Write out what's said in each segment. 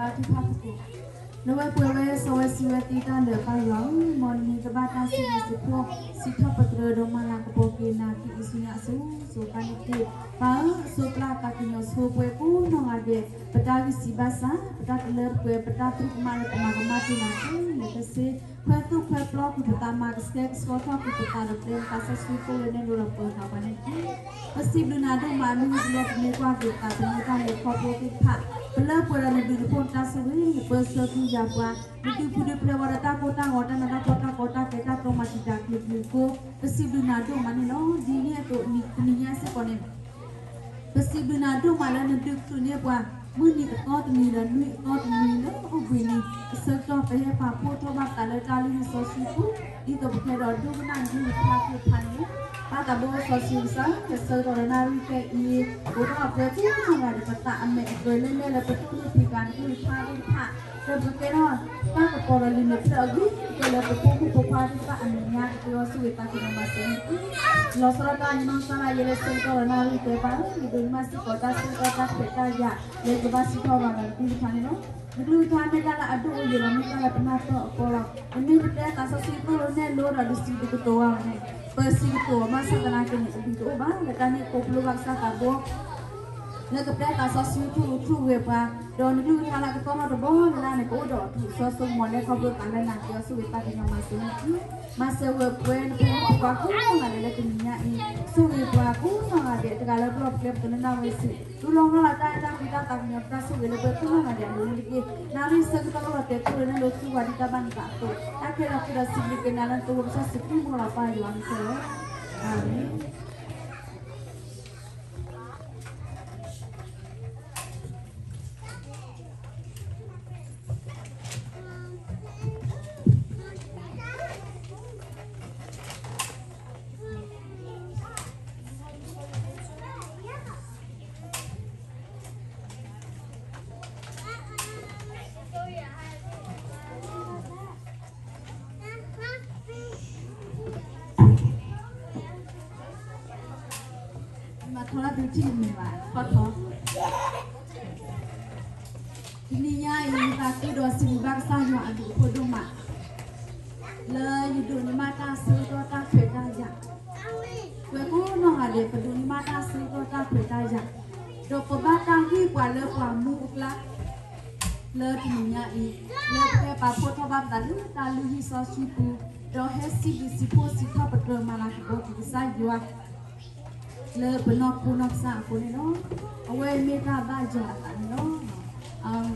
ဘါထုကဖၣ်သကိး, လၢဝဲပှဲၤဝဲစီဝဲစံးဝဲသ့တၢ်လၢာ် ပၢ်ယွၤဧၢ, မ်နမံၤကဘၣ်တၢ်စံးဘျုးစံးဖှိၣ် စံးထီၣ်ပတြၢၤဒီးမၤလၤကပီၤက့ၤနၤ က့ၤအံၤဆူညါအစိၤစိၤအဃၣ်န့ၣ်တက့ၢ်. ပၢ်ဧၢ, အစိပျၢ်သးကညီၤဆိပှဲၤကိးနီၢ်ဂၤဒဲး, ပတၢ်ဂံၢ်စၢ်ဘါစၢ်, ပတၢ်တလၢပှဲၤ, ပတၢ်သရူးကမၣ်လၢပမၤကမၣ်တ့ၢ်နၤခဲလၢာ်ခဲဆ့, ခွဲးသူၣ်ခွဲးပျီကွံာ်ပသး, မၤကဆှဲကဆှီထီၣ်ကွံာ်ပသးဒီး ပျဲပသးစီဆှံသိၣ်လိနဲၣ်လိဒီးပၢၤဃာ်ပှၤန့ၣ်တက့ၢ်. ပစံးဘျုးနၤဒိၣ်မး မ့ၢ်ဝံၤလၢပမ့ၢ်ကွၢ်က့ၤပသး ပမ့ၢ်တၢ်လဲၤခီဖျိသ့ၣ်တဖၣ်, ပလၢပှဲၤဒီးနဒုးနဖှိၣ်နတၢ်ဆိၣ်ဂ့ၤ, နပၢဆှၢသုယာ်ပှၤ, နဒုးပူၤဒုးဖျဲးဝဲဒီးတၢ်ကိၢ်တၢ်ဂီၤ တၢ်နးတၢ်ဖှီၣ် တၢ်ကီတၢ်ခဲ တၢ်တီမၤတံာ်တာ်ကျ့ၤကျ့ၤကိး, ပစံးဘျုးနၤဒိၣ်မးန့ၣ်လီၤ. ဒ်န့ၣ်အသိး တနံၤညါစ့ၢ်ကီးန့ၣ် ပစံးဘျုးနၤဒိၣ်မးလၢနဒုးကတုၤန့ၢ်ပှၤ မုၢ်နံၤအသီတနံၤဒီးနွံအသီတနံၤလၢအိၣ်ဘှံးနံၤ ကဆၢကတီၢ်ပဟဲပာ်ဖှိၣ်ထီၣ်ဘၣ်ပသးလၢတၢ်လုၢ်ဟံၣ်စီဆှံပူၤ ဒ်သိးပကဟဲဒီးဒိကနၣ်နကလုၢ်ကထါသ့ၣ်တဖၣ်န့ၣ်, ဘၣ်သးဘိစီဆှံကစၢ် ကဆၢကတီၢ်ဒီးနၣ်ရံၣ်ခဲအံၤ ကိးထီၣ်အပှဲၤကိးနီၢ်ဂၤဒဲး ပသးအမဲာ်အကျၢၤလဲၣ်လဲၣ်လၢပတူၢ်လိာ်ဖံးဃာ်နကလုၢ်ကထါသ့ၣ်တဖၣ် ဒီးပကဲထီၣ်တၢ်ကပီၤဒီးလံာ်မဲာ်ဖျၢၣ်အဂ့ၤကတၢၢ်လၢပဖိမုၣ်ဖိခွါသ့ၣ်တဖၣ်အမဲာ်ညါ ကသ့အီၤဆိၣ်ဂ့ၤသးကညီၤမၤစၢၤန့ၣ်တက့ၢ်. လီၤဆီဒၣ်တၢ်ညီနုၢ်စၢ်ဒၣ်ယဲလၢဆၢကတီၢ်ဒီးနၣ်ရံၣ်တဲပၢ်ဧၢ, ယဒိးန့ၢ်ဘၣ်စ့ၢ်ကီးတၢ်ဆၢကတီၢ်တၢ်ခွဲးတၢ်ယာ် လၢယကဘၣ်စံးထီၣ်ပတြၢၤနကလုၢ်ကထါန့ၣ်လီၤ. နကလုၢ်ကထါမ့ၢ်တၢ်လၢအဒိၣ်အယိာ်ဒီးမ့ၢ်တၢ်လၢပနၢ်ပၢၢ်အဃိလီၤ. နမ့ၢ်ပတဲသးစီဆှံသိၣ်လိနဲၣ်လိဒီး နစံးတကတိၤဘၣ်န့ၣ်, ပစံးကတိၤအီၤမးစၢ်သနာ်က့န့ၣ် အဘျုးတအိၣ်ဘၣ်. လၢတၢ်န့ၣ်အဃိပလိၣ်ဘၣ်ကစၢ်သးဘိ လၢကပတဲသးစီဆှံထူၣ်ထူၣ်ဂဲၤပှၤ, ဒီးနကလုၢ်ကထါလၢကသီၣ်ထီၣ်တဘီလၢ်လၢ်န့ၣ် ကအိၣ်ဒီးအထူးအစီဆိကမိၣ်လၢခီဖျိသးလၢနၤကသ့အီၤဆိၣ်ဂ့ၤသးကညီၤမၤစၢၤန့ၣ်တက့ၢ်. မၤစၢၤဝဲပှဲၤနဖိမုၣ်ဖိခွါကိးနီၢ်ဂၤဒဲးလၢတနံၤညါအံၤ, ဆိၣ်ဂ့ၤပှၤကိးနီၢ်ဂၤဒဲး တဂၤလၢပလီၢ်ပကျဲပတနၢ်ဝဲစံး ဒုးလီၤမၢ်လီၤတၢ်အဲၣ်တၢ်ကွံတၢ်သးကညီၤတၢ်ဆိၣ်ဂ့ၤလၢပှဲၤကိးနီၢ်ဂၤဒဲးအလိၤန့ၣ်တက့ၢ်. နၣ်ရံၣ်ဆၢကတီၢ်အိၣ်လီၤတဲာ်ခိၣ်လၢနလိၤ သုဝၤဒ်တၢ်ဘၣ်နသးအသိး, တၢ်ခဲလၢာ်ဃုာ်ဒီးစံးဘျုးက့ၤနၤလၢနဖိခွါကစၢ်ယ့ၣ်ၡူးခရံာ်အမံၤလီၤ ပၢ်ယွၤအမံၤလီၤ. အၤမ့ၣ်. မၤထီၣ်လၢသုထံၣ်တမံၤဘၣ် ထီၣ်ထီၣ် တနံၤညါအံၤ ယသးခုဒီးစံးဘျုးဘၣ်ကစၢ်ယွၤအဘျုးအဖှိၣ်ဒိၣ်မး လၢယဒိးန့ၢ်ဘၣ်တၢ်ဆၢကတီၢ်တၢ်ခွဲးတၢ်ယာ်, ပှဲၤကိးနီၢ်ဂၤဒဲး ပဒိးန့ၢ်ဘၣ်တၢ်ဆၢကတီၢ်တၢ်ခွဲးတၢ်ယာ်, ဒီးပဘၣ်တၢ်ဟ့ၣ်ပှၤလၢပှၤမူအကျါ လၢတနံၤညါအံၤ, လၢပဟဲပာ်ဖှိၣ်ထီၣ်ဘၣ်ပသးလၢတၢ်လုၢ်ဟံၣ်စီဆှံပူၤ, ဒီးဟဲစံးဘျုးစံးဖှိၣ်စံးထီၣ်ပတြၢၤမၤလၤကပီၤက့ၤကစၢ်ယွၤ လၢပနီၢ်ခိနီၢ်ကစၢ်အဃိန့ၣ်လီၤ. အဝဲမ့ၢ်တၢ်ဘၣ်ယွၤ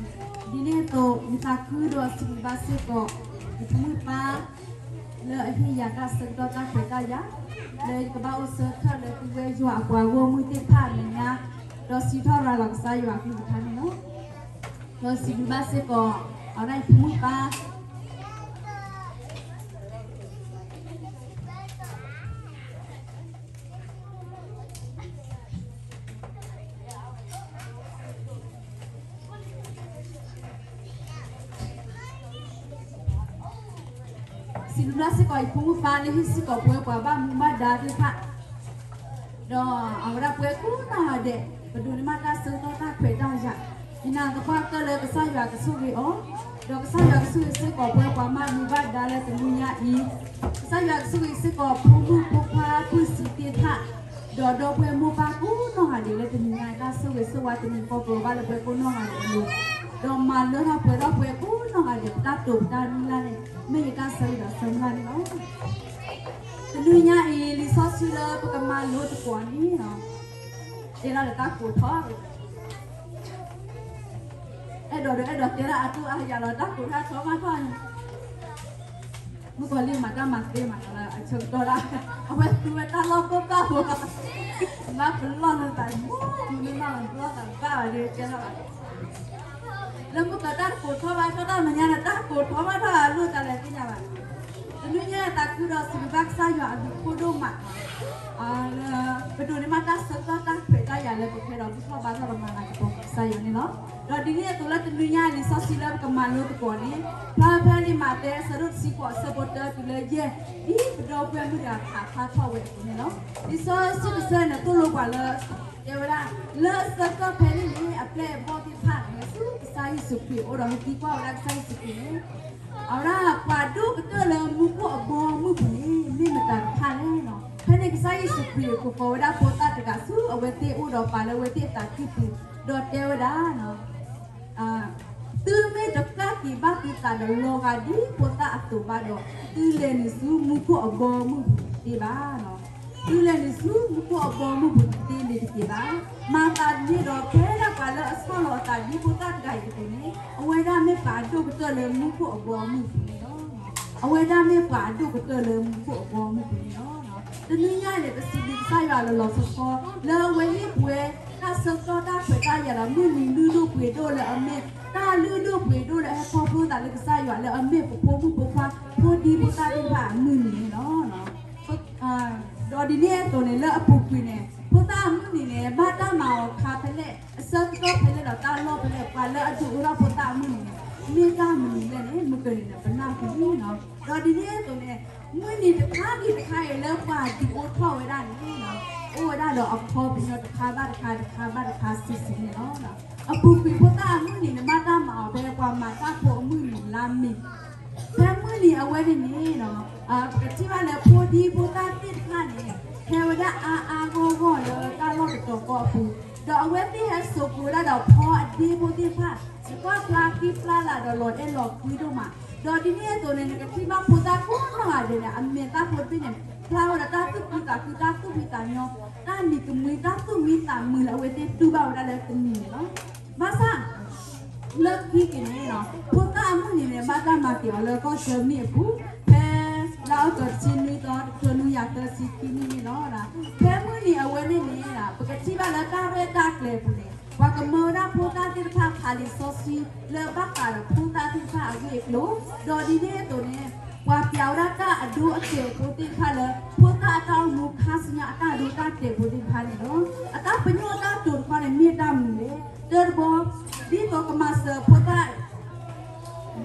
အသးန့ၣ်လီၤ. ဒ်န့ၣ်အသိး ယသးခုဒီးစံးဘျုးဘၣ်စ့ၢ်ကီး ယဖိမုၣ်ပၢ် လၢအဟ့ၣ်ယၤတၢ်ဆၢကတီၢ်တၢ်ခွဲးတၢ်ယာ် လၢယကဘၣ်အိၣ်ဆၢထၢၣ်လၢသုဝဲယွၤအပှၤဂီၢ်မုၢ်သ့ၣ်တဖၣ်အမဲာ်ညါ, ဒီးစံးထီၣ်ရၤလီၤကစၢ်ယွၤအကလုၢ်ကထါန့ၣ်လီၤ. ဒီးစံးဘျုးဘၣ်စ့ၢ်ကီး အဝဲဒၣ်ယဖိမုၣ်ပၢ် စံးဘျုးဘၣ်စ့ၢ်ကီးယဖိမုၣ်ပၢ်လၢဟ့ၣ်စ့ၢ်ကီးပဝဲပှၤဘၣ်မူဘၣ်ဒါသ့ၣ်တဖၣ်, ဒီးအဝဲဒၣ်ပဝဲကိးနီၢ်ဂၤဒဲး ပဒိးန့ၢ်ဘၣ်တၢ်ဆၢကတီၢ်တၢ်ခွဲးတၢ်ယာ်, ယနာ်သပှၢ်ကတၢၢ်လၢကစၢ်ယွၤကဆိၣ်ဂ့ၤအီၤ, ဒီးကစၢ်ယွၤကဆိၣ်ဂ့ၤစ့ၢ်ကီးပဝဲပှၤဘၣ်မူဘၣ်ဒါလၢတနံၤညါအံၤ, ကစၢ်ယွၤကဆိၣ်ဂ့ၤစ့ၢ်ကီးဖိမုၣ်ဖိခွါဖုၣ်ဆံးသ့ၣ်တဖၣ် ဒီးဒီပုၢ်ဝဲၢ်မိၢ်ပၢ်ကိးနီၢ်ဂၤဒဲးလၢတနံၤညါအံၤ တၢ်ဆိၣ်ဂ့ၤဆိၣ်ဝါတမံၤဃီပှဲၤဘၣ်လၢပဝဲကိးနီၢ်ဂၤဒဲးအလိၤ, ဒီးမၤလၢထီၣ်ပှဲၤထီၣ်ပဝဲကိးနီၢ်ဂၤဒဲး ပတၢ်တိာ်ပတၢ်မုၢ်လၢ်န့ၣ် မ့ၢ်ယတၢ်ဆၢဂ့ၤဒီးဆၢမုၢ်လၢ်န့ၣ်လီၤ. တနံၤညါအံၤ လံာ်စီဆှံလၢပကမၤလိသကိးန့ၣ်, တဲဒၣ်လၢတၢ်ကိးထီၣ် အဲၣ်ဒိးဒီးအဲၣ်ဒိးတဲဒၣ်အဒိၣ်အါယၤလီၤ တၢ်ကိးထီၣ်ထီမးထီၣ်န့ၣ် မုၣ်ကီၤလံၢ်မၤတၢ်မၤသ့မးလၢအဆၢကတီၢ်ဒၣ်, အဝဲသူဝဲတၢ်လီၢ်ကိၢ်ဘၣ်ဖိ, မၤပလီၢ်လၢသးမူ, မ့ၢ်မၤပလီၢ်သးဘၣ်ဘၣ်ဒီးကဲထီၣ်ဘၣ်, လၢမုၣ်ကီၤတၢ်ကိးထီၣ်ဘၣ်ထီၣ်တၢ်မဲာ်ညါဒီး တၢ်ကိးထီၣ်ဘၣ်ထီၣ်အလိၣ်တၢ်လဲၤသ့ၣ်ညါဘၣ်, တနွံညါသးခုဒီးစံးဘျုးဘၣ်ကစၢ်ယွၤအဘျုးအဖှိၣ်ဒိၣ်မး လၢ ပဒိးန့ၢ်ဘၣ်တၢ်ဆၢကတီၢ်တၢ်ခွဲးတၢ်ယာ်လၢပကဟဲဒီးဘူၣ်ထီၣ်ဘါထီၣ်ဒီးမၤလၤကပီၤကစၢ်ယွၤန့ၣ်လီၤ. ဒီးဒ်န့ၣ်အသိးလၢတနွံညါလံာ်စီဆှံလၢပကမၤလိသကိးန့ၣ်, ဖျါဖဲလံာ်မးသဲအဆၢဒိၣ်တဆံဃိးအဆၢဖိတၢတုၤလၢယဲၢ်, ဒ်ပဒီပုၢ်ဝဲၢ်မုၣ်တဂၤဖးဖျါထီၣ်ဝဲအသိးန့ၣ်လီၤ. လံာ်စီဆှံတဆၢန့ၣ်သိၣ်လိပှၤလၢ တဲဝဲဒၣ်, လၢအဆၢကတီၢ်ဖဲန့ၣ်န့ၣ် အပျဲၢ်အဘီၣ်သ့ၣ်တဖၣ်န့ၣ် ဆူကစၢ်ယ့ၣ်ၡူးခရံာ်အအိၣ်ဒီး ဟဲသံကွၢ်ဝဲဒၣ်ကစၢ်ယ့ၣ်ၡူးခရံာ်န့ၣ်, အဝဲဒၣ်ပှၤဒိၣ်ကတၢၢ်လၢမူခိၣ်အဘီအမုၢ်ပူၤန့ၣ် မ့ၢ်မတၤတဖၣ်လဲၣ်န့ၣ်. ဖဲန့ၣ်ကစၢ်ယ့ၣ်ၡူးခရံာ်ကိးဃီၤဝဲဒၣ်ဖိသၣ်တဂၤဆူအဝဲသ့ၣ်အအိၣ်ဒီးပာ်လၢအဝဲသ့ၣ်အသးကံၢ်ပူၤ, ဒီးတဲဝဲဒၣ် သုမ့ၢ်တဃၣ်က့ၤဘၣ်သုသးဒီးလီၤဂာ်ဒ်ဖိသၣ်အသိးဘၣ်ဒီး, သုလဲၤနုာ်ဆူမူခိၣ်အဘီအမုၢ်ပူၤတသ့ဘၣ်. သုလဲၤနုာ်ဆူမူခိၣ်အဘီအမုၢ်ပူၤတသ့န့ၣ်တက့ၢ်ဘၣ်. မၤသးဒ်န့ၣ်ဒီး ဖဲဒၣ်ပှၤလၢအဆီၣ်လီၤအသးဒ်ဖိသၣ်တဂၤအံၤအသိးန့ၣ်, အဝဲဒၣ်မ့ၢ်ပှၤဒိၣ်ကတၢၢ်လၢမူခိၣ်အဘီအမုၢ်ပူၤန့ၣ်လီၤ. အဝဲဒၣ်မ့ၢ်ပှၤအဒိၣ်ကတၢၢ်လၢမူခိၣ်အဘီအမုၢ်ပူၤန့ၣ်လီၤ. တနွံညါန့ၣ် ပစံးဘျုးကစၢ်ယွၤလီၤလီၤဆီဆီ လၢအဝဲဟ့ၣ်ပှၤတၢ်ဆၢကတီၢ်တၢ်ခွဲးတၢ်ယာ်ဒီး မုၢ်နံၤလုၢ်ဒိၣ်ပှ့ၤဒိၣ်လၢအမ့ၢ် တၢ်လုၢ်ဒိၣ်ပှ့ၤဒိၣ်လၢအဟဲခီဖျိသးလၢကစၢ်ယွၤလၢအမ့ၢ်ပဖိမုၣ်ဖိခွါ ဖိဒံဖိသၣ်သ့ၣ်တဖၣ်အမုၢ်နံၤန့ၣ်လီၤ. ဒီးဒ်န့ၣ်အသိးန့ၣ် လၢအပူၤကွံာ်န့ၣ် ဖိသၣ်အမုၢ်နံၤန့ၣ် ဘၣ်တၢ်မၤအီၤခါဖဲလဲၣ်, အဆၢကတီၢ်ဖဲလဲၣ်ဒီးတၢ်လီၢ်ဖဲလဲၣ်, ပှၤလၢအဒုးအိၣ်ထီၣ်ဖိသၣ်အမုၢ်နံၤန့ၣ် မ့ၢ်တၢ်မနုၤလဲၣ်န့ၣ် မုၢ်ကနံၤန့ၣ် ပနၢ်ဟူလံလီၤ. ဒီးဒ်န့ၣ်အသိးန့ၣ် မုၢ်နံၤတခါဒံးတခါအံၤလၢပှၤဒုးအိၣ်ထီၣ်ဝဲဒၣ်န့ၣ် အိၣ်ဝဲဒၣ်ဒီးအခီပညီတခါဘၣ်တခါ တခါဘၣ်တခါဆံးဆံးန့ၣ်လီၤ. အပူၤကွံာ်ဖိသၣ်အမုၢ်နံၤန့ၣ် ဘၣ်တၢ်မၤအီၤဖဲပှၤမၤတၢ်ဖိအမုၢ်နံၤလါမ့ၤ ဖဲမုၢ်နံၤအဝဲန့ၣ်န့ၣ် ပကထံၣ်ဘၣ်လၢဖိဒံဖိသၣ်သ့ၣ်တဖၣ်န့ၣ် ဟဲဝဲဒၣ်အါအါဂီၢ်ဂီၢ်လၢတၢ်လီၢ်တတီၤဃီအပူၤ, ဒီးအဝဲသ့ၣ်ဟဲစိာ်ကွံာ်ဝဲဒၣ်ဒီးဖီအဒ့ဖိသ့ၣ်တဖၣ် စကွၢ်ဖျါဃံဖျါလၤဒီးလီၤအဲၣ်လီၤကွံဒိၣ်မး, ဒီးဒ်န့ၣ်အသိးန့ၣ် နကထံၣ်ဘၣ်ဖိသၣ်ကိးနီၢ်ဂၤဒဲးန့ၣ် အမဲာ်သၣ်ဖိတဘ့ၣ်န့ၣ် ဖျါဝဲဒီးတၢ်သူၣ်ဖှံသးခု တၢ်သူၣ်ဖှံသးညီ တၢ်မံၤကမှံ တၢ်သူၣ်မံသးမုာ်လၢအဝဲသ့ၣ်တူၢ်ဘၣ်ဝဲဒၣ်လၢတနံၤန့ၣ်လီၤ. ဘၣ်ဆၣ် လၢခံက့ၤန့ၣ် ဖိသၣ်အမုၢ်နံၤန့ၣ် ဘၣ်တၢ်မၤက့ၤအီၤလၢကီၢ်ဆၢမုၢ်နံၤအပူၤ ဖဲလါအီကူးတဆံနွံသီ တကထိနွံကယၤသၢဆံခံနံၣ်န့ၣ်လီၤ. ဖဲမုၢ်နံၤအဝဲန့ၣ်န့ၣ် ပကထံၣ်ဘၣ်လၢတၢ်ရဲၣ်တၢ်ကျဲၤအပူၤန့ၣ် ပှၤကမၢဝဲဒၣ်ဖိသၣ်သ့ၣ်တဖၣ်ဖးလံာ်စီဆှံ လၢဘၣ်ဃးဒီးဖိသၣ်သ့ၣ်တဖၣ်အဂ့ၢ်အကျိၤ, ဒီးဒ်န့ၣ်အသိးန့ၣ် ပှၤပျးဝဲဒၣ်တၢ်အဒိအတဲာ်ဖိသ့ၣ်တဖၣ်လၢ ဖိသၣ်အတၢ်အိၣ်မူခါဆူညါအတၢ်အဒိတၢ်တဲာ်ဖိသ့ၣ်တဖၣ်န့ၣ်လီၤ. အတၢ်ပညိၣ်အတၢ်တိာ်တခီန့ၣ် မ့ၢ်တၢ်မနုၤလဲၣ်. တၢတဘီ ဒ်သိးကမၤစၢၤဖိသၣ်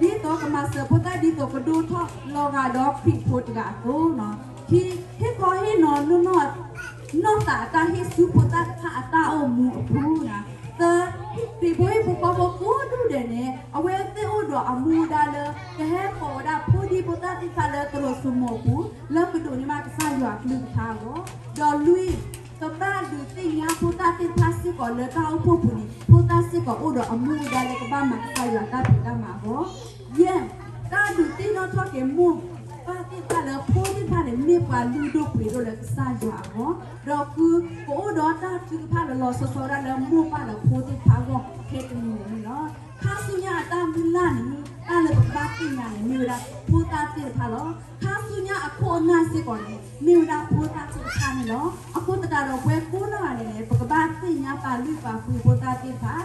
ဒ်သိးကမၤစၢၤဖိသၣ် ဒ်သိးကဒိၣ်ထီၣ်လီၤဂာ်ဒီးခရံာ်ဖိတဂၤအသိး, ခံ ဟ့ၣ်ခီဟ့ၣ်နီၤ နီၢ်သးအတၢ်ဟ့ၣ်ဆူဖိသၣ်တဖၣ်အတၢ်အိၣ်မူအပူၤ, သၢ ခရံာ်ဖိဟံၣ်ဖိဃီဖိကိးဒူၣ်ဒဲးန့ၣ် အဝဲသ့ၣ်အိၣ်ဒီးအမူဒါလၢ ကဟဲကိးဝဲဒၣ်ဖိဒံဖိသၣ်သ့ၣ်တဖၣ်လၢသရိာ်စိမိၤအပူၤ လၢကဒိးန့ၢ်ဘၣ်ကစၢ်ယွၤအကလုၢ်ကထါအဂီၢ်, ဒီးလွံၢ် ကဘၣ်ဒုးသ့ၣ်ညါဖိသၣ်သ့ၣ်တဖၣ်စ့ၢ်ကီးလၢတၢ်အိၣ်ဖှိၣ်ပူၤန့ၣ် ဖိသၣ်စ့ၢ်ကီးအိၣ်ဒီးအမူဒါလၢကဘၣ်မၤကစၢ်ယွၤတၢ်ဖံးတၢ်မၤအဂီၢ်, ယဲၢ် တၢ်ဒုးသ့ၣ်နီၣ်ထီၣ်က့ၤမိၢ်ပၢ်သ့ၣ်တဖၣ်လၢဖိသ့ၣ်တဖၣ်န့ၣ် မ့ၢ်ပှၤလုၢ်ဒိၣ်ပှ့ၤဒိၣ်လၢကစၢ်ယွၤအဂီၢ်, ဒီးဃု ကအိၣ်ဒီးတၢ်ထုကဖၣ်လီၤလီၤဆီဆီဝဲဒၣ်လၢမိၢ်ပၢ်ဒီးဖိသ့ၣ်တဖၣ်အဂီၢ် ခဲတနံၤန့ၣ်လီၤ. ခါဆူညါအတၢ်မုၢ်လၢ်န့ၣ် တၢ်လၢပကဘၣ်သ့ၣ်ညါန့ၣ် မ့ၢ်ဝဲဒၣ်ဖိသၣ်သ့ၣ်တဖၣ်လီၤ. ခါဆူညါအခိၣ်အနၢ်စ့ၢ်ကီးန့ၣ် မ့ၢ်ဝဲဒၣ်ဖိသၣ်သ့ၣ်တဖၣ်န့ၣ်လီၤ. အဃိသတးဒီးပဝဲကိးနီၢ်ဂၤဒဲးန့ၣ် ပကဘၣ်သ့ၣ်ညါပာ်လုၢ်ပာ်ပှ့ၤဖိသၣ်သ့ၣ်တဖၣ်,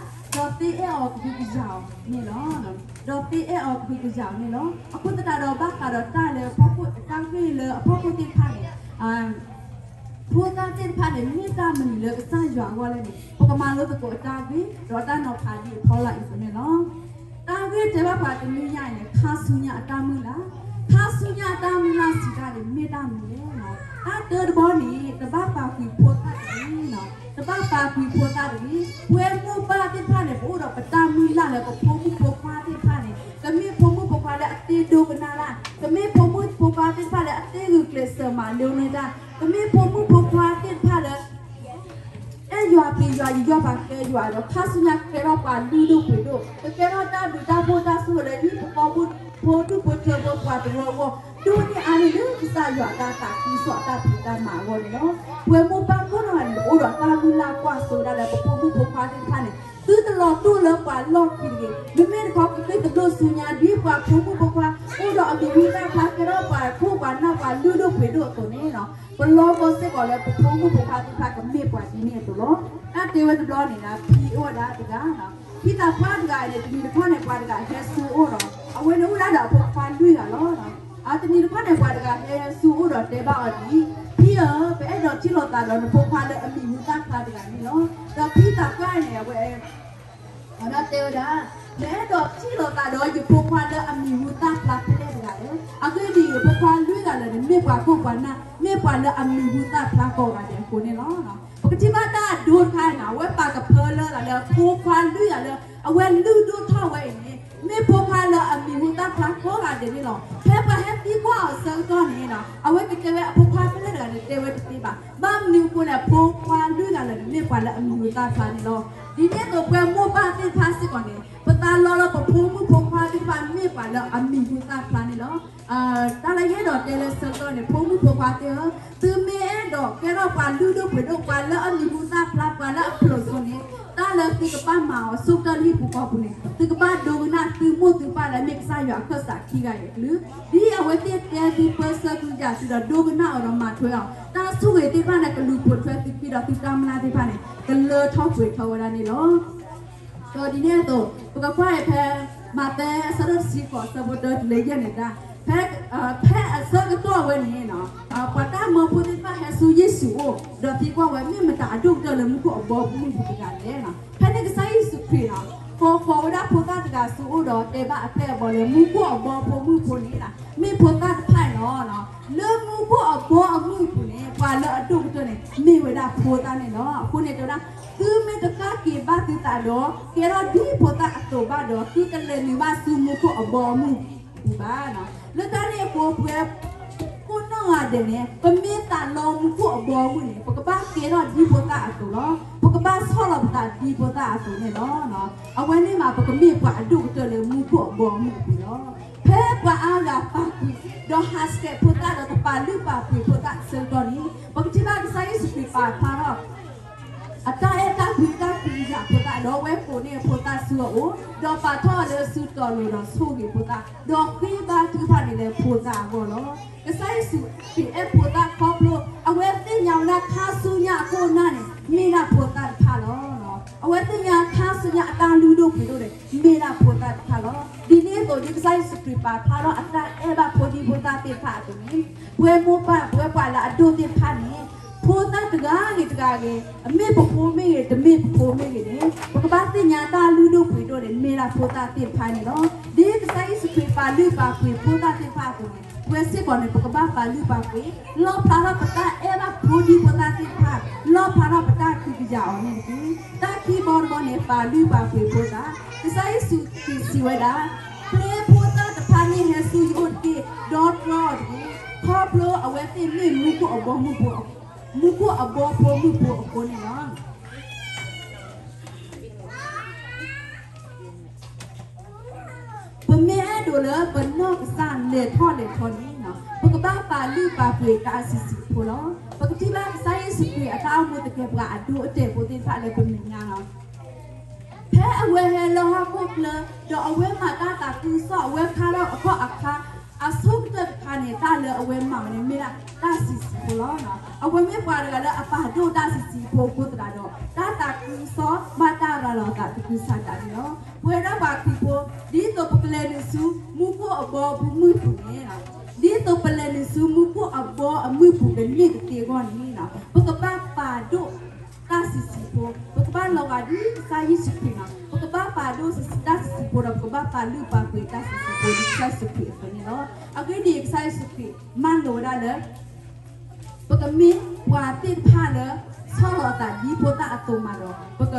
ဒီးသ့အဲၣ်အီၤကဟုကယာ်အီၤန့ၣ်လီၤ. ဒီးသ့အဲၣ်အီၤကဟုကယာ်အီၤန့ၣ်လီၤ. အဃိသတးဒီးဘၣ်ဃးဒီးတၢ်လၢ တၢ်ဂ့ၢ်လၢအဖီခိၣ်သ့ၣ်တဖၣ်န့ၣ် ဖိသၣ်သ့ၣ်တဖၣ်န့ၣ် မ့ၢ်တၢ်မနုၤလၢကစၢ်ယွၤအဂီၢ်လဲၣ်န့ၣ် ပကမၤလိသကိးအတၢ်ဂ့ၢ် ဒီးတၢ်နီၤဖးဒ်အဖီလာ်အံၤန့ၣ်လီၤ. တၢ်ဂ့ၢ်တဲဘၣ်ပှၤတနွံညါအံၤန့ၣ် ခါဆူညါအတၢ်မုၢ်လၢ်, ခါဆူညါအတၢ်မုၢ်လၢ်စံးတၢ်န့ၣ် မ့ၢ်တၢ်မနုၤလဲၣ်. တၢ်တၢတဘီန့ၣ် တဘၣ်ပာ်ကွံာ်ဖိသၣ်တဂ့ၤ, တဘၣ်ပာ်ကွံာ်ဖိသၣ်တဂ့ၤ. ပဝဲမိၢ်ပၢ်သ့ၣ်တဖၣ်န့ၣ် ပအိၣ်ဒီးပတၢ်မုၢ်လၢ်လၢပဖိမုၣ်ဖိခွါသ့ၣ်တဖၣ်န့ၣ် ကမ့ၢ်ဖိမုၣ်ဖိခွါလၢအသ့ဒိကနၣ်တၢ်, ကမ့ၢ်ဖိမုၣ်ဖိခွါသ့ၣ်တဖၣ်လၢအသ့ဂုာ်ကျဲးစၢးမၤလိန့ၢ်တၢ်, ကမ့ၢ်ဖိမုၣ်ဖိခွါသ့ၣ်တဖၣ်လၢ အဲၣ်ယွၤပျံၤယွၤ ယံၤယီၣ်ပာ်ကဲယွၤဒီး ခါဆူညါကကဲထီၣ်ပှၤလုၢ်ဒိၣ်ပှ့ၤဒိၣ်, ကကဲထီၣ်တၢ်ဘျုးတၢ်ဖှိၣ်တၢ်ဆိၣ်ဂ့ၤလၢ ဟံၣ်ဖိဃီဖိဒူၣ်ဖိထၢဖိပှၤတဝၢအဂီၢ်, ဒိၣ်န့ၢ်အါန့ၢ်လၢကစၢ်ယွၤအတၢ်သးခုကစီၣ်အတၢ်ဖံးတၢ်မၤအဂီၢ်န့ၣ်လီၤ. ပဝဲမိၢ်ပၢ်ကိးနီၢ်ဂၤန့ၣ် ပအိၣ်ဒီးတၢ်မုၢ်လၢ်ကွၢ်စိဝဲဒၣ်လၢပဖိမုၣ်ဖိခွါသ့ၣ်တဖၣ်န့ၣ် သုတလီၤတိၢ်လၢပှၤလီၢ်ခံတဂ့ၤ. မ့မ့ၢ်တခီ ကသံၣ်သဘျိၣ်ဆူညါ ဒ်ပှၤဖိမုၣ်ဖိခွါ အိၣ်ဒီးအမံၤဟူသၣ်ဖျါ ကဲထီၣ်ပှၤခိၣ်ပှၤနၢ်ပှၤလုၢ်ဒိၣ်ပှ့ၤဒိၣ်အသိးန့ၣ်လီၤ. ပလီၢ်ကီၢ်စ့ၢ်ကီးလၢပဖိမုၣ်ဖိခွါသ့ၣ်တဖၣ်ကမ့ၢ်ပှၤဒ်န့ၣ်အသိးလီၤ. တၢ်တဲဝဲတဘျီန့ၣ်ဒီး ဖံအိၣ်ဝဲဒၣ်တဂၤ, ဖံသးပှၢ်တဂၤအံၤန့ၣ် တနံၤတခီန့ၣ် ပှၤတဂၤဟဲဆူအအိၣ်ဒီး အဝဲန့ၣ်အိၣ်ဝဲဒၣ်ဒီးအဖိခွါလွံၢ်ဂၤလီၤ. အတနံၤတခီန့ၣ် ပှၤတဂၤဟဲဆူအအိၣ်ဒီးတဲဘၣ်အီၤဒ်အံၤ, ဖံဧၢ, ပအဲၣ်ဒိးထံၣ်လိာ်သးဒီးနဖိခွါလၢအမံၤဟူသၣ်ဖျါတဂၤန့ၣ်လီၤ. ဒီးဖံသးပှၢ်န့ၣ် အဝဲ ဒီးတဲဝဲဒၣ်, ယအဲၣ်ဒိးထံၣ်လိာ်သးဒီးယဖိခွါလၢအမံၤဟူသၣ်ဖျါဖဲလဲၣ်တဂၤလဲၣ်. အဂ့ၢ်ဒ်အံၤ, ဖိခွါလွံၢ်ဂၤလၢာ်န့ၣ် မ့ၢ်ပှၤခိၣ်ပှၤနၢ်, မ့ၢ်ပှၤလၢအမံၤဟူသၣ်ဖျါကိးဂၤဒဲးအဃိန့ၣ်လီၤ. ပကထံၣ်ဘၣ်တၢ်အဒိတခါန့ၣ် အဝဲပာ်ကဖၢလၢဂၤလၢ ဖိခွါလွံၢ်ဂၤလၢ အဝဲလုၢ်ဒိၣ်ထီၣ်ဝဲအံၤန့ၣ် မ့ၢ်ဖိခွါလၢအမံၤဟူသၣ်ဖျါကိးဂၤဒဲးန့ၣ်လီၤ. ဖဲပှၤဟဲသံကွၢ်အီၤအဆၢကတီၢ်န့ၣ် အဝဲကတဲဝဲအဖိခွါဖဲလဲၣ်တဂၤန့ၣ် တဲဝဲတသ့ဘၣ်. ဘၣ်မနုၤအဃိန့ၣ် အဖိခွါလွံၢ်ဂၤလၢာ်န့ၣ် မ့ၢ်ပှၤလၢအမံၤဟူသၣ်ဖျါန့ၣ်လီၤ. ဒ်န့ၣ်အသိးပဝဲမိၢ်ပၢ်သ့ၣ်တဖၣ်စ့ၢ်ကီးန့ၣ် ပသးလီလၢပဖိမုၣ်ဖိခွါသ့ၣ်တဖၣ်မ့ၢ်ပှၤလၢအမံၤဟူသၣ်ဖျါန့ၣ်လီၤ. တၢ်လၢယအဲၣ်ဒိးတဲလၢဆၢကတီၢ်န့ၣ် ဖိမုၣ်ဖိခွါသ့ၣ်ဧၢ, သုမ့ၢ်အဲၣ်ဒိးကဲထီၣ်ပှၤလုၢ်ဒိၣ်ပှ့ၤဒိၣ် ပှၤလၢအမံၤဟူသၣ်ဖျါ ပှၤလၢအဖျိးစိန့ၣ် တၢ်လၢသုကဘၣ်မၤအီၤဆိကတၢၢ်လၢဟံၣ်ပူၤဃီပူၤန့ၣ် သုကဘၣ်ဒိကနၣ်သုမိၢ်သုပၢ်လၢအမ့ၢ်ကစၢ်ယွၤအခၢၣ်စးခံဂၤအံၤအကလုၢ်, ဒ်အဝဲသ့ၣ်တဲသုပၢဆှၢသုယၤသုဒီးဒိကနၣ်အီၤဒီးမၤထွဲအီၤ တၢ်ဆိၣ်ဂ့ၤသ့ၣ်တဖၣ်န့ၣ် ကလူၤပိာ်ထွဲသုခံဒီးသုတၢ်မုၢ်လၢ်သ့ၣ်တဖၣ်န့ၣ် ကလၢထီၣ်ပှဲၤထီၣ်ဝဲဒၣ်န့ၣ်လီၤ. ဒီးဒ်န့ၣ်အသိး ပကကွၢ်အံၤဖဲ မးသဲအဆၢဒိၣ်တဆံဃိး အဆၢဖိတၢတုၤလၢယဲၢ်န့ၣ်တၢ်, ဖဲ ဖဲအဆၢကတီၢ်ဝဲန့ၣ် ပှၤတၢ်မၢဖိသ့ၣ်တဖၣ်ဟဲဆူယ့ၣ်ၡူးအအိၣ် ဒီးသံကွၢ်ဝဲ မ့ၢ်မတၤအဒိၣ်ကတၢၢ်လၢမူခိၣ်အဘီအမုၢ်ပူၤတဂၤလဲၣ်. ဖဲန့ၣ်ကစၢ်ယ့ၣ်ၡူးခရံာ်န့ၣ် ကိးဃီၤဝဲဒၣ်ဖိသၣ်တဂၤဆူအအိၣ်ဒီးတဲဘၣ်အပျဲၢ်အဘီၣ်လၢမူခိၣ်အဘီအမုၢ်ဖိန့ၣ် မ့ၢ်ဖိသၣ်တဖၣ်န့ၣ်လီၤ. လၢမူခိၣ်အဘီအမုၢ်အပူၤန့ၣ် ပှၤလၢအဒိၣ်ကတၢၢ်န့ၣ် မ့ၢ်ဝဲဒၣ်ဖိသၣ်န့ၣ်လီၤ. အဃိန့ၣ်တဲဝဲဒၣ် သုမ့ၢ်တကးက့ၤဘၣ်သုသးဒီး ကဲထီၣ်ဒ်ဖိသၣ်အသိးဘၣ်ဒီး သုတလဲၤနုာ်ဘၣ်ဆူမူခိၣ်အဘီအမုၢ်ပူၤဘၣ်. လၢတၢ်န့ၣ်အဃိ ပဝဲကိးနီၢ်ဂၤဒဲးန့ၣ် ပမ့ၢ်သးလီမူခိၣ်အဘီအမုၢ်န့ၣ် ပကဘၣ်ကဲထီၣ်ဒ်ဖိသၣ်အသိးလီၤ. ပကဘၣ်ဆီၣ်လီၤပသးဒ်ဖိသၣ်အသိးန့ၣ်လီၤ. အဝဲန့ၣ်မး ပကမ့ၢ်ပှၤအဒိၣ်ကတၢၢ်လၢမူခိၣ်အဘီအမုၢ်အပူၤလီၤ. ဖဲပှၤအါဂၤပာ်ကွံာ် ဒီးဟးဆှဲးဖိသၣ်ဒီးတပာ်လုၢ်ပာ်ပှ့ၤဖိသၣ်အဆၢကတီၢ်န့ၣ် ပကထံၣ်ဘၣ်ကစၢ်ယ့ၣ်ၡူးခရံာ်ပာ်ဖျါထီၣ် အတၢ်အဲၣ်တၢ်ကွံတၢ်ကွံကယၤဖိသၣ် ဒီးအဝဲကိးန့ၢ်အဖိသၣ်ဆူအအိၣ် ဒီးပာ်ထီၣ်အီၤလၢစုတီၤလိၤဒီးဆိၣ်ဂ့ၤဖိသၣ် ဒီးဃ့ဘါထုကဖၣ်န့ၣ်လၢဖိသၣ်အဂီၢ်လီၤ. ကစၢ်ယ့ၣ်ၡူးခရံာ်အဲၣ်ဖိသၣ်ခီဖျိ အဝဲသ့ၣ်ညါဝဲဒၣ်ခါဆူညါအခိၣ်အနၢ်န့ၣ် မ့ၢ်ဒၣ်ဖိသၣ်တဖၣ်လီၤ. အဝဲသ့ၣ်ညါခါဆူညါအတၢ်လုၢ်ဒိၣ်ပှ့ၤဒိၣ်န့ၣ် မ့ၢ်ဒၣ်ဖိသၣ်တဖၣ်လီၤ. ဒ်န့ၣ်အသိး ဒ်ကစၢ်ယ့ၣ်ၡူးခရံာ်ပာ်ဖျါထီၣ်အတၢ်အဲၣ်ဘၣ်ဖိဒံဖိသၣ်သ့ၣ်တဖၣ်အသိးန့ၣ် ပဝဲမိၢ်ပၢ် ပဝဲပှၤလၢအဒိၣ်သ့ၣ်တဖၣ်န့ၣ် ဖိသၣ်တဂၤဂ့ၤတဂၤဂ့ၤ အမ့ၢ်ပဖိမ့ၢ်ဂ့ၤ တမ့ၢ်ပဖိမ့ၢ်ဂ့ၤန့ၣ် ပကဘၣ်သ့ၣ်ညါတၢ်လုၢ်ဒိၣ်ပှ့ၤဒိၣ်န့ၣ် မ့ၢ်ဒၣ်ဖိသၣ်သ့ၣ်တဖၣ်န့ၣ်လီၤ. ဒ်ကစၢ်ယ့ၣ်ၡူးခရံာ်ပာ်လုၢ်ပာ်ပှ့ၤဖိသၣ်သ့ၣ်တဖၣ်အသိးန့ၣ် ပဝဲစ့ၢ်ကီးန့ၣ် ပကဘၣ်ပာ်လုၢ်ပာ်ပှ့ၤ လီၣ်ဖျါထီၣ်ပတၢ်အဲၣ်ဘၣ်ဖိဒံဖိသၣ်သ့ၣ်တဖၣ် လီၣ်ဖျါထီၣ်ပတၢ်ကွံကယၤအီၤန့ၣ်တက့ၢ်. တၢ်ခံဘီတဘီန့ၣ် ပာ်လုၢ်ပာ်ပှ့ၤဖိသၣ် ကစၢ်ယ့ၣ်ၡူးခရံာ်စံးဝဲဒၣ် ပျဲဖိသၣ်တဖၣ်န့ၣ်ဟဲဆူယအိၣ်တက့ၢ် ဒီးတြီအီၤတက့ၢ်. ခီဖျိအဝဲသ့ၣ်မ့ၢ်မူခိၣ်အဘီမုၢ်ဖိ မူခိၣ်အဘီဖိမုၢ်ဖိအဃိန့ၣ်လီၤ. ပမ့ၢ်အဲၣ်ဒိးလၢပနီၢ်ကစၢ်လဲၤထီၣ်လဲၤထီန့ၣ် ပကဘၣ်ပာ်လုၢ်ပာ်ပှ့ၤတၢ်အဆံးဆံးဖိလီၤ. ပကထံၣ်ဘၣ်ကစၢ်ယ့ၣ်ၡူးခရံာ်အတၢ်အိၣ်မူသကဲးပဝးအဒိအတဲာ်ဖိသ့ၣ်တဖၣ်လၢပမဲာ်ညါလီၤ. ဖဲအဝဲဟဲလၢဟီၣ်ခိၣ်ချၢ ဒီးအဝဲမၤတၢ်သးခုကစီၣ် အဝဲခါထီၣ်အခီၣ်အခါ အဆိကတၢၢ်တခါန့ၣ် တၢ်လၢအဝဲမၤအီၤန့ၣ် မ့ၢ်ဒၣ်တၢ်ဆံးဆံးဖိလီၤ. အဝဲမ့ၢ်ပှၤတဂၤလၢအပာ်ဒိၣ်တၢ်ဆံးဆံးဖိအဃိသတးဒီး တၢ်သးခုကစီၣ်ဘၣ်တၢ်ရၤလီၤအသးသကုၤဆးဒးန့ၣ်လီၤ. ပဝဲဒၣ်ပှၤခရံာ်ဖိ ဒ်သိးပကလဲၤနုာ်ဆူမူခိၣ်အဘီအမုၢ်ပူၤန့ၣ် ဒ်သိးပလဲၤနုာ်ဆူမူခိၣ်အဘီအမုၢ်ပူၤကန့ၢ်ကသ့အဂီၢ်န့ၣ် ပကဘၣ်ပာ်ဒိၣ်တၢ်ဆံးဆံးဖိ, ပကဘၣ်လီၤဂာ်ဒ်ကစၢ်ယ့ၣ်ၡူးခရံာ်န့ၣ်, ပကဘၣ်ပာ်ဒိၣ်တၢ်ဆံးဆံးဖိဒီး ပကဘၣ်ပာ်လုၢ်ပာ်ပှ့ၤတၢ်ဆံးဆံးဖိဒ်ကစၢ်ယ့ၣ်ၡူးခရံာ်အသိးန့ၣ်လီၤ. အဂ့ၢ်ဒ်အံၤ, ကစၢ်ယ့ၣ်ၡူးခရံာ်မၢလိာ်ဝဲဒၣ်လၢ ပကမ့ၢ်ပှၤသ့ၣ်တဖၣ်လၢ ဆီၣ်လီၤအသးဒ်ဖိသၣ်အသိးမးဒီး ပက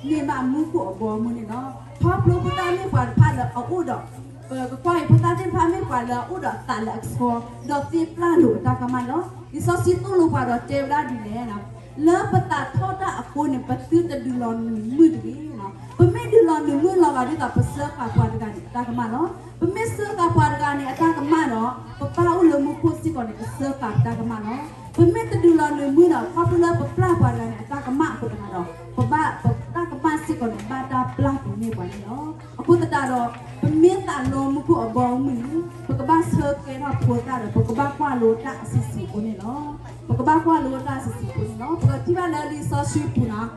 န့ၢ်ဘၣ်မူခိၣ်အဘီအမုၢ်န့ၣ်လီၤ. ခီဖျိဖိသၣ်မ့ၢ်ပှၤတဖၣ်လၢအအိၣ်ဒီး ပကကွၢ်အံၤ ဖိသၣ်သ့ၣ်တဖၣ်မ့ၢ်ပှၤလၢအအိၣ်ဒီးသးလၢအကဆှီ, ဒီးသ့ပျၢ်လိာ်အတၢ်ကမၣ်လီၤ. လံာ်စီဆှံသိၣ်လိပှၤဒီးတဲဝဲဒၣ်ဒ်လဲၣ်, လၢပသးထီၣ်တၢ်အဃိန့ၣ် ပသုတဒုးလီၤနုာ်မုၢ်တဂ့ၤ. ပမ့ၢ်ဒုးလီၤနုာ်မုၢ်လီၤဂာ်ဒ်သိး ပစၢဃာ်ပှၤတဂၤန့ၣ် အတၢ်ကမၣ်လီၤ. ပမ့ၢ်စၢဃာ်ပှၤတဂၤန့ၣ် အတၢ်ကမၣ်ဒီး ပပၢ်အိၣ်လၢမူခိၣ်စ့ၢ်ကီးန့ၣ် ကစၢဃာ်ပတၢ်ကမၣ်လီၤ. ပမ့ၢ်တဒုးလီၤနုာ်မုၢ်ဒီး ခီဖျိလၢပပျၢ်ပှၤတဂၤန့ၣ် အတၢ်ကမၣ်အဃိသတးဒီး ပဘၣ် ပတၢ်ကမၣ်စ့ၢ်ကီးန့ၣ် ဘၣ်တၢ်ပျၢ်ကွံာ်န့ၢ်ပှၤန့ၣ်လီၤ. အဃိသတးဒီး ပမ့ၢ်သးလီမူခိၣ်အဘီအမုၢ်န့ၣ် ပကဘၣ်ဆၢကဲထီၣ်ဖိသၣ်ဒီး ပကဘၣ်ကွၢ်လိတၢ်အဆံးဆံးဖိန့ၣ်လီၤ. ပကဘၣ်ကွၢ်လိတၢ်အဆံးဆံးဖိန့ၣ်လီၤ. ပကထံၣ်ဘၣ်လၢလံာ်စီဆှံပူၤန့ၣ်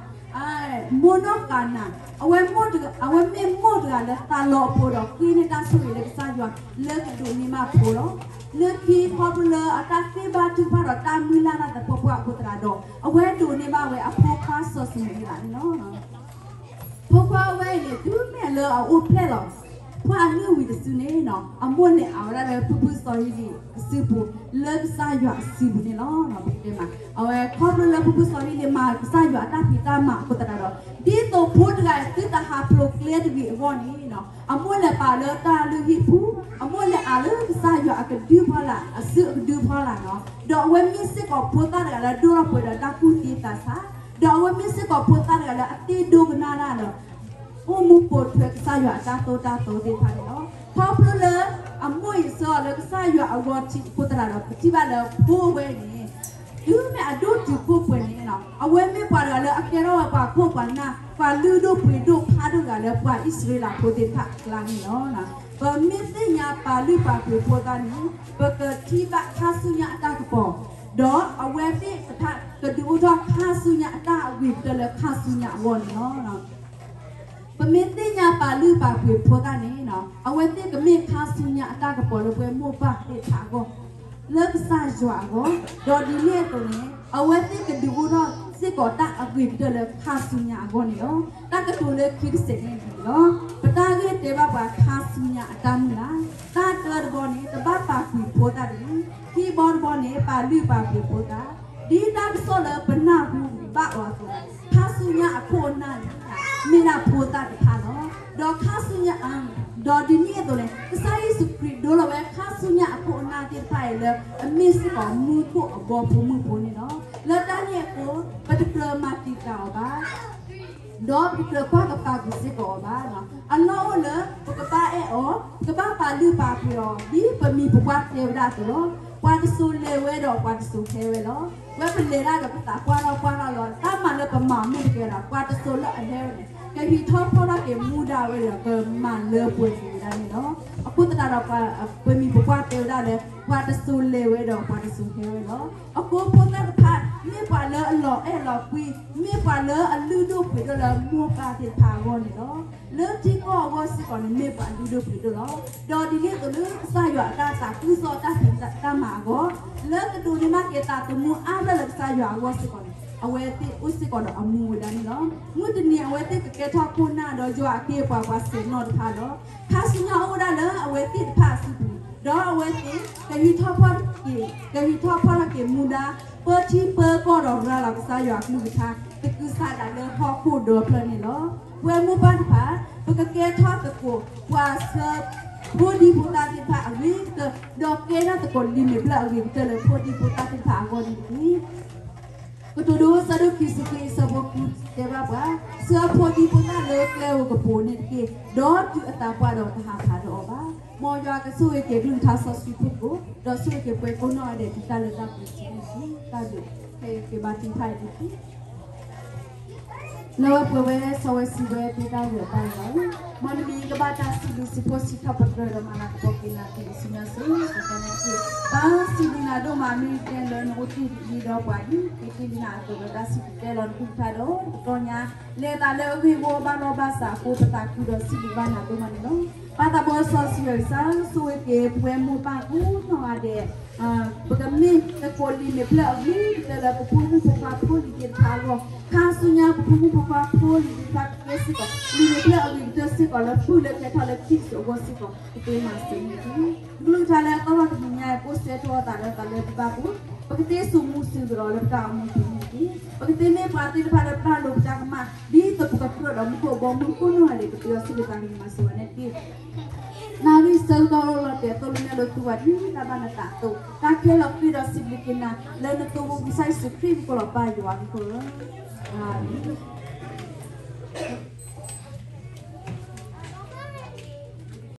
မိၢ်နီၢ်ကၤနၤ အဝဲမိၢ်တဂၤ အဝဲမ့ၢ်မိၢ်တဂၤလၢသးလီအဖိဒီး ဃ့န့ၢ်တၢ်ဆိၣ်ဂ့ၤလၢကစၢ်ယွၤ လၢကဒိးန့ၢ်ဘၣ်ဖိလီၤ. လၢခံခီဖျိလၢအတၢ်သ့ဘါထုကဖၣ်ဒီးတၢ်မုၢ်လၢ်တၢ်သပှၢ်ပှၢ်အဃိသတးဒီး အဝဲဒိးန့ၢ်ဘၣ်ဝဲအဖိခွါစီၤၡမူၤအ့လးန့ၣ်လီၤ. ဖိခွါဝဲအံၤန့ၣ် တုၤမ့ၢ်လၢအအိၣ်ဖျဲၣ်လီၤ ဖဲအနုၢ်ဝံၤတစုန့ၣ် အမိၢ်လဲၤအးဝဲဒၣ်လၢဖုဖုစီၤဟံလံၤအစုပူၤ လၢကစၢ်ယွၤအစုပူၤန့ၣ်လီၤ. ပတဲမး အဝဲခီဖျိလၢဖုဖုစီၤဟံလံၤမၤကစၢ်ယွၤအတၢ်ဖံးတၢ်မၤအဃိသတးဒီး ဒ်သိးဖိတဂၤအံၤသုတဟးဖျိးကျဲတဂ့ၤအဂီၢ်န့ၣ် အမိၢ်လဲၤပာ်လၢတၢ်လုၢ်ဟံၣ်ပူၤ အမိၢ်လဲၤအးလၢကစၢ်ယွၤအကဒုဖီလာ် အစုအကဒုဖီလာ်လီၤ. ဒီးအဝဲမ့ၢ်စ့ၢ်ကီးဖိသၣ်တဂၤလၢဒိၣ်ထီၣ်ပှဲၤဒီးတၢ်ကူၣ်သ့သးဆး ဒီးအဝဲမ့ၢ်စ့ၢ်ကီးဖိသၣ်တဂၤလၢအတ့ဒိကနၣ်တၢ်ဒီး အိၣ်မူပိာ်ထွဲကစၢ်ယွၤအတၢ်သိၣ်တၢ်သီသ့ၣ်တဖၣ်န့ၣ်လီၤ. ခီဖျိလၢအမိၢ်အံၤဆှၢအီၤလၢကစၢ်ယွၤအဂီၢ်ထံးအဃိသတးဒီး ပထံၣ်ဘၣ်လၢဖိဝဲန့ၣ် တုၤမ့ၢ်အဒိၣ်တုၤခိၣ်ပှဲၤန့ၣ် အဝဲမ့ၢ်ပှၤတဂၤလၢအကဲထီၣ်ဝဲပှၤခိၣ်ပှၤနၢ် ပှၤလုၢ်ဒိၣ်ပှ့ၤဒိၣ်ဖးဒိၣ်တဂၤလၢပှၤအံၣ်စရ့လးဖိသ့ၣ်တဖၣ်အကျါန့ၣ်လီၤ. ပမ့ၢ်သ့ၣ်ညါပာ်လုၢ်ပာ်ပှ့ၤဖိသၣ်န့ၣ် ပကထံၣ်ဘၣ်ခါဆူညါအတၢ်ကပီၤ ဒီးအဝဲသ့ၣ်တဖၣ်ကဒုးအိၣ်ထီၣ်ခါဆူညါအတၢ်အဂ့ၤကတၢၢ်လၢခါဆူညါအဂီၢ်န့ၣ်လီၤ. ပမ့ၢ်သ့ၣ်ညါပာ်လုၢ်ပာ်ပှ့ၤဖိသၣ်န့ၣ် အဝဲသ့ၣ်ကမ့ၢ်ခါဆူညါအတၢ်ကပီၤလၢပဝဲမိၢ်ပၢ်သ့ၣ်တဖၣ်အဂီၢ် လၢကစၢ်ယွၤအဂီၢ်, ဒီးဒ်န့ၣ်အသိးန့ၣ် အဝဲသ့ၣ်ကဒုးအိၣ်ထီၣ်စ့ၢ်ကီးတၢ်အဂ့ၤကတၢၢ်လၢခါဆူညါအဂီၢ်န့ၣ်လီၤ. တၢ်ကတိၤလၢခံတစဲးန့ၣ်ဒ်န့ၣ်လီၤ. ပတၢ်ဂ့ၢ်တဲဘၣ်ပှၤခါဆူညါအတၢ်မုၢ်လၢ်, တၢ်တၢတဘီန့ၣ် တဘၣ်ပာ်ကွံာ်ဖိသၣ်တဂ့ၤ, ခံဘီတဘီန့ၣ် ပာ်လုၢ်ပာ်ပှ့ၤဖိသၣ်, ဒ်တၢ်ကစီၣ်လၢပနၢ်ဟူဘၣ်အီၤအသိး, ခါဆူညါအခိၣ်အနၢ်န့ၣ် မ့ၢ်ဒၣ်ဖိသၣ်တဖၣ်လီၤ. ဒီးခါဆူညါ ဒီးဒ်န့ၣ်အသိးန့ၣ် ကစၢ်ယ့ၣ်ၡူးခရံာ်ဒိလီၤဝဲခါဆူညါအခိၣ်အနၢ်သ့ၣ်တဖၣ်အံၤလၢ အမ့ၢ်စ့ၢ်ကီးမူခိၣ်အဘီဖိမုၣ်ဖိန့ၣ်လီၤ. လၢတၢ်န့ၣ်အဃိ ပတကြၢးမၤတံာ်တာ်အီၤဘၣ် ဒီးပကြၢးကွၢ်ကပာ်ကွံာ်စ့ၢ်ကီးအီၤဘၣ်. အလီၢ်အိၣ်လၢ ပကဘၣ်အဲၣ်အီၤ, ပကဘၣ်ပာ်လုၢ်ပာ်ပှ့ၤအီၤ ဒ်ပမံၤပပှၢ်တဲဝဲဒၣ်အသိးလီၤ. ပှၤတစိၤလဲၤဝဲဒီးပှၤတစိၤဟဲဝဲလီၤ. ဝဲပလဲၤဒၣ်ဒီးပသးပှၢ်ထီၣ်ပှၢ်ထီၣ်လီၤ. တၢ်မၤလၢပမၤအီၤမ့ၢ်တကဲဒီး ပှၤတစိၤလၢအဟဲဝဲန့ၣ် ကဟံးထီၣ်ဖီၣ်ထီၣ်က့ၤမူဒါဝဲဒီး ပမၤလၢပှဲၤက့ၤဝဲဒၣ်န့ၣ်လီၤ. အဃိသတးဒီး ပမံၤပပှၢ်တဲဝဲဒၣ်လၢ ပှၤတစိၤလဲၤဝဲဒီးပှၤတစိၤဟဲဝဲလီၤ. အဃိဖိသၣ်တဖၣ် မ့ၢ်ပှၤလၢအလီၤအဲၣ်လီၤကွံ, မ့ၢ်ပှၤလၢအလုၢ်ဒိၣ်ပှ့ၤဒိၣ်လၢမိၢ်ပၢ်သ့ၣ်တဖၣ်အဂီၢ်န့ၣ်လီၤ. လၢထံကီၢ်အဂီၢ်စ့ၢ်ကီးန့ၣ် မ့ၢ်ပှၤလုၢ်ဒိၣ်ပှ့ၤဒိၣ်လီၤ. ဒီးဒ်န့ၣ်အသိးလၢကစၢ်ယွၤအတၢ်သးခုကစီၣ်တၢ်ဖံးတၢ်မၤအဂီၢ်, လၢကဒိးန့ၢ်ဘၣ်က့ၤသးသမူအါဖျၢၣ်လၢကစၢ်ယွၤအဂီၢ်စ့ၢ်ကီးန့ၣ် အဝဲသ့ၣ်အိၣ်စ့ၢ်ကီးဒီးအမူဝဲဒၣ်န့ၣ်လီၤ. မုၢ်တနံၤအဝဲသ့ၣ်ကကဲထီၣ်ခိၣ်နၢ်ဒီးယွၤအခ့အပှၤပှၤဆဲးနီၣ်တဖၣ်လီၤ. ခါဆူညါအိၣ်ဝဲဒၣ်လၢအဝဲသ့ၣ်တဖၣ်အစုပူၤ, ဒီးအဝဲသ့ၣ်ကဟံးထီၣ်ဖီၣ်က့ၤ, ကဟံးထီၣ်ဖီၣ်ထီၣ်က့ၤမူဒါ ပၢထံပၢကီၢ်ဒီးရၤလီၤကစၢ်ယွၤအကလုၢ်ကထါ သကုၤဆးဒးလၢဟီၣ်ခိၣ်ဒီဖျၢၣ်န့ၣ်လီၤ. ပဝဲမိၢ်ပၢ်တဖၣ် ပကကဲထီၣ်သကိး ပှၤဆှၢဖိဒံဖိသၣ်သ့ၣ်တဖၣ်အဂ့ၤကတၢၢ်, ဒီးကဲထီၣ်သကိးလံာ်မ့ၢ်ပျၢ်အဂ့ၤကတၢၢ်လၢဖိဒံဖိသၣ်သ့ၣ်တဖၣ်အဂီၢ်န့ၣ်တက့ၢ်. ကတိၤဒိ ဆၢဒိၣ်ခံဆံခွံ အဆၢဖိဃုတဲဘၣ်ပှၤ, ဆှၢဖိဒံဖိသၣ်လၢကျဲဧိၤကပူၤန့ၣ်တက့ၢ်, ဒီးတုၤအသးပှၢ်ဒီးကဟးဖးဒီးအီၤဘၣ်. မ်ယွၤကဆိၣ်ဂ့ၤက့ၤကလုၢ်ကထါစီဆှံဖိကိၣ်, ဒီးဆိၣ်ဂ့ၤက့ၤပှၤကိးနီၢ်ဂၤဒဲး တုၤတၢ်လၢတၢ်ပှဲၤထီၣ်န့ၣ်တက့ၢ်. တၢ်ဘျုး, ဟဲက့ၤဘါထုကဖၣ်အံၤတက့ၢ်. လၢဝဲပှဲၤဝဲစီဝဲစံးဝဲ တ့တၢ်ဂ့ၢ်အပၢ်လီၤ. မ်နမံၤကဘၣ်တၢ်စံးဘျုးစံးဖှိၣ်စံးထီၣ်ပတြၢၤဒီး မၤလၤကပီၤက့ၤနၤတက့ၢ် ဆူညါစိၤ ကတၢၢ်န့ၣ်တက့ၢ်. ပၢ်စံးဘျုးနၤဒိၣ်မး မ့ၢ်ကဲလၢနအိၣ်တ့ၢ်လံဒီးပှၤဒ် က့ၤတ့ၢ်လံနၤအသိးလီၤ. တၢ်စံးတတဲလီၤနကလုၢ်ကထါဒီး တကတီၢ်ညါ လဲၤသးလၢအဂ့ၢ်ဝီဘၣ်လီၢ်ဘၣ်စးအဃိ ပသးခုဒီးစံးဘျုးဘၣ်နၤဒိၣ်မးန့ၣ်လီၤ. ပၢ်သးဘိစီဆှံယွၤကစၢ် ဆိၣ်ဂ့ၤက့ၤပဝဲမိၢ်ပၢ်ကိးနီၢ်ဂၤဒဲး ပကမ့ၢ်သကိးလံာ်မ့ၢ်ပျၢ်အဂ့ၤကတၢၢ်လၢပဖိမုၣ်ဖိခွါဖိလံၤသ့ၣ်တဖၣ်အဂီၢ်, ခါဆူညါပဖိမုၣ်ဖိခွါဖိလံၤသ့ၣ်တဖၣ်ကကဲစ့ၢ်ကီး လံာ်မ့ၢ်ပျၢ်အဂ့ၤကတၢၢ်စ့ၢ်ကီးလၢပုၢ်လၢကဲထီၣ်လၢခံတစိၤအဂီၢ်စ့ၢ်ကီး ပသ့မၤစၢၤန့ၣ်တက့ၢ်. ကလုၢ်ကထါလၢအသီၣ်ထီၣ်တနံၤညါ ကိးဆၢထီၣ်အသးလၢသးလၢပဘၣ်ပူၤ, ပကသ့စိာ်မူစိာ်သရိာ်လၢပတၢ်အိၣ်မူပူၤန့ၣ်တက့ၢ်. ပကသ့မ့ၢ်ပှၤသ့ၣ်တဖၣ်လၢပတၢ်လိၤပတၢ်ကမၣ် ဒ်သိးပကကြၢးဒီးမူခိၣ်ဘီမုၢ်ကိးနီၢ်ဂၤဒဲး ကသ့အီၤစံးဘျုးသးကညီၤမၤစၢၤဝဲန့ၣ်တက့ၢ်. နၣ်ရံၣ်ဆၢကတီၢ်လီၤတဲာ်သိၣ်လိနဲၣ်လိၤသုဝဲဒ်တၢ်ဘၣ်နသးအသိး, တၢ်ခဲလၢာ်ဃ့ဒီးစံးဘျုးက့ၤနၤ လၢနသိၣ်ဖိကစၢ်ယ့ၣ်ၡူးခရံာ်အမံၤဃိလီၤ ပၢ်ယွၤအဃိလီၤ. အၤမ့ၣ်.